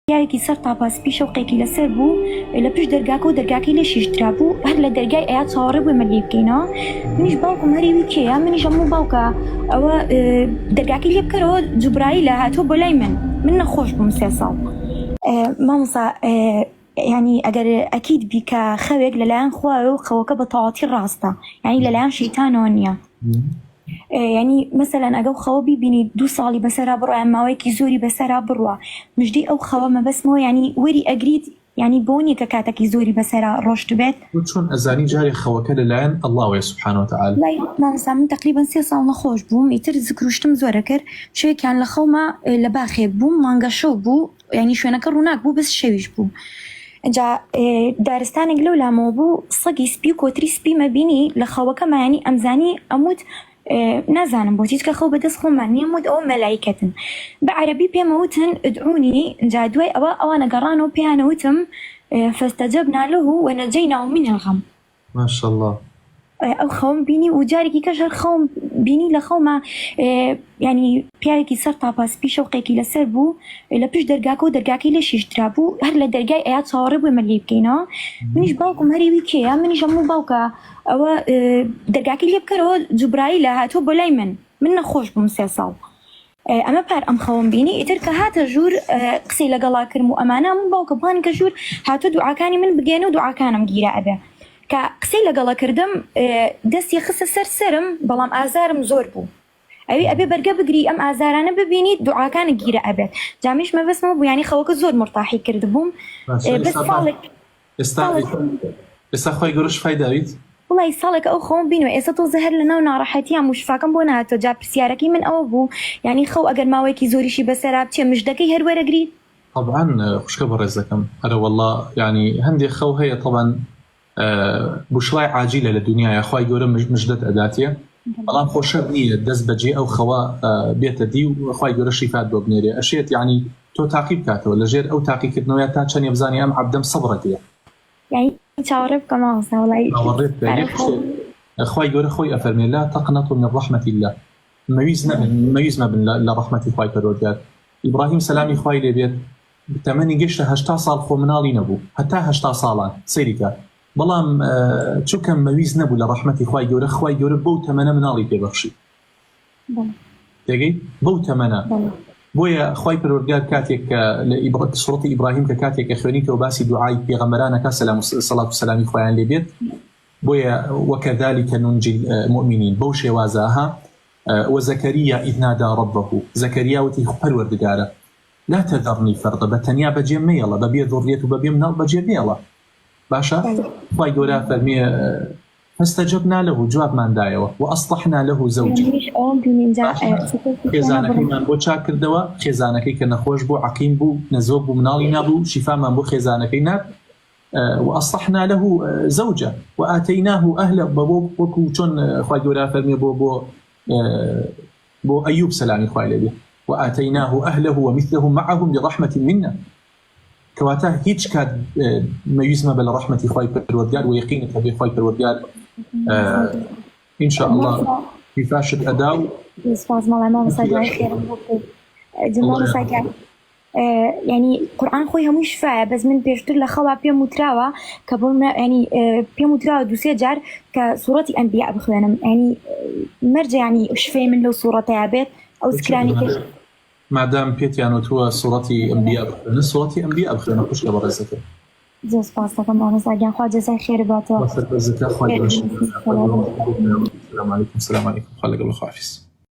پیاوێکی سەر تاپا سپی شەوقێکی لەسەر بوو لە پشت دەرگاکە و دەرگاکەی لێ شیشترابوو هەر لە دەرگای ئەیا چاوەڕێ بوو ئێمە لێی بکەینەوە منیش باوکم هەری وی کێیە منیش ئەموو باوکە ئەوە دەرگاکەی لێ بکەرەوە جوبرایلە هاتووە بۆ لای من من نەخۆش بووم سێ ساڵ مامۆستا یانی ئەگەر ئەکید بی کە خەوێک لەلایەن خواوە و خەوەکە بە تەواوەتی ڕاستە یانی لەلایەن شەیتانەوە نییە ینی مەسەلەن ئەگەو خەوە بیبینی دوو ساڵی بەسەرا بڕە یان ماوەیەکی زۆری بەسەرا بڕوا مژدەی ئەو خەوە مەبەستمەوە ینی وەری ئەگریت ینی بۆ نییە کە کاتێکی زۆری بەسەرا ڕۆشت بێت تۆ چۆن ئەزانی جارێ خەوەکە لەلایەن اللە وەیە سبحانە وتعالی؟ وەڵای مامۆستا من تەقریبەن سێ ساڵ نەخۆش بووم ئیتر زکروشتم زۆرە کرد شەوێکیان لە خەوما لە باخێک بووم مانگە شەو بوو ینی شوێنەکە ڕووناک بوو بەس شەویش بوو ئینجا دارستانێک لەو لامەوە بوو سەگی سپی و کۆتری سپیمە بینی لە خەوەکەما ینی ئەمزانی ئەموت نازانم بۆچی چکە خەو بەدەست خۆمان نییە وت ئەوە مەلایکەتن بە عەرەبی پێمە وتن ادعونی ئینجا دوای ئەوە ئەوانە گەڕانەوە پێیانە وتم فاستجبنا له ونجیناه من الغم ماشاءاللە. ئەو خەوم بینی و جارێکی کەش هەر خەوم بینی لە خەوما ینی پیاوێکی سەر تاپا سپی شەوقێکی لەسەر بوو لە پشت دەرگاکە و دەرگاکەی لێ شیشترا بوو هەر لە دەرگای ئەیا چاوەڕێ بوو ئێمە لێی بکەینەوە منیش باوکم هەری وی کێیە منیش ئەموو باوکە ئەوە دەرگاکەی لێ بکەرەوە جوبرایلە هاتووە بۆ لای من من نەخۆش بووم سێ ساڵ ئەمە پار ئەم خەوم بینی ئیتر کە هاتە ژوور قسەی لەگەڵا کردم و ئەمانە من باوکە بان کە ژوور هاتوو دوعاکانی من بگەێن و دوعاکانم گیرا ئەبێ کە قسەی لەگەڵە کردم دەستی خستە سەر سرم بەڵام ئازارم زۆر بوو ئەوی ئەبێ بەرگە بگری ئەم ئازارانە ببینیت دوعاکانە گیرە ئەبێت جامیش مەبەستمەوە بوو ینی خەوەکە زۆر مرتاحی کردبووم بەس ساڵێک ئێستا ئێستا خوای گەورە شفای داویت؟ وەڵایی ساڵێکە ئەو خەوەم بینیوە ئێستا تۆزێ هەر لەناو ناڕەحەتیام و شفاکەم بۆ نەهاتوە جا پرسیارەکەی من ئەوە بوو یانی خەو ئەگەر ماوەیەکی زۆریشی بەسەرا بچێ مژدەکەی هەر وەرەگری؟ تەبعەن خوشکە بەڕێزەکەم ئەرەوەڵا یانی هەندێ خەو هەیە تەبعەن بوشڕای عاجیلە لە دونیایە خوای گەورە مژدەت ئەداتێ بەڵام خۆ شەرت نییە دەست بەجێ ئەو خەوە بێتە دی و خوای گەورە شیفات بۆ بنێرێ ئەشێت یانی تۆ تاقی بکاتەوە لەژێر ئەو تاقیکردنەوەیا تا چەنێ بزانێ ئەم عەبدەم سەبرەکەیە. یانی چاوەڕێ بکە مامۆستا وەڵای چاوەڕێ بکە یەک شتێک خوای گەورە خۆی ئەفەرمێ لا تقنطوا من رحمة اللە مەویز نەبن مەویز مەبن لە ڕەحمەتی خوای پەروەردگار ئیبراهیم سەلامی خوای لێ بێت تەمەنی گەشتە 80 ساڵ خۆ مناڵی نەبوو هەتا 80 ساڵان سەیری کە بەڵام چونکە مەویز نەبوو لە ڕەحمەتی خوای گەورە خوای گەورە بەو تەمەنە مناڵی پێ بەخشی تێگەی بەو تەمەنە بۆیە خوای پەروەردگار کاتێک کە لە سوڕەتی ئیبراهیم کە کاتێک کە خوێنیتەوە باسی دوعای پێغەمبەرانەکە سەلام و سەڵات و سەلامی خوایان لێ بێت بۆیە وەکەذلك ننجی المؤمنین بەو شێوازە ها وزەکەریا إذ نادى ربه زەکەریا وتی پەروەردگارە لا تذرنی فردا بە تەنیا بەجێ مەیەڵە بە بێ ذوڕیەت و بە بێ مناڵ بەجێ مێڵە باشە خوای گەورە فەرمیێ فاستجبنا له جوابمان دایەوە وأصلحنا له زوجه خێزانەکەیمان بۆ چاک کردەوە خێزانەکەی کە نەخۆش بوو عەقیم بوو نەزۆک بوو مناڵی نابوو شیفامان بۆ خێزانەکەی نارد وأصلحنا له زوجه وآتيناه أهله بۆ وەکو چۆن خوای گەورە فەرمیێ بۆ بۆ بۆ ئەیوب سەلامی خوای لێ بێ وآتيناه أهله ومثلهم معهم برحمة منا کەواتە هیچ کات مەویست مەبە لە ڕەحمەتی خوای پەروەردگار و یەقینت هەبێ خوای پەروەردگار ان شاء الله شیفاشت ئەدا و سپاس مەڵای مامۆستا دوای خێرم بۆ بکەیت مامۆستا گیان ینی قورآن خۆی هەمووی شفایە بەس من پێشتر لە خەوا پێم وتراوە کە بۆ ینی پێم وتراوە دوسێ جار کە سوڕەتی ئەنبیا بخوێنم ینی مەرجە ینی شفای من لەو سوڕەتەیا بێت ئەو سکرانی کە مادام پێتیان وتووە سوڕەتی ئەنبیا بخوێنە سوڕەتی ئەنبیا بخوێنە خوشکە بەڕێزەکەم. زۆر سپاست دەکەم مامۆستا گیان خوا جەزای خێرت باتەوە. خوا سەربەرزت کا خوای گەورە شفات بات. سلام علیکم سلام علیکم خوا لەگەڵ خواحافیز.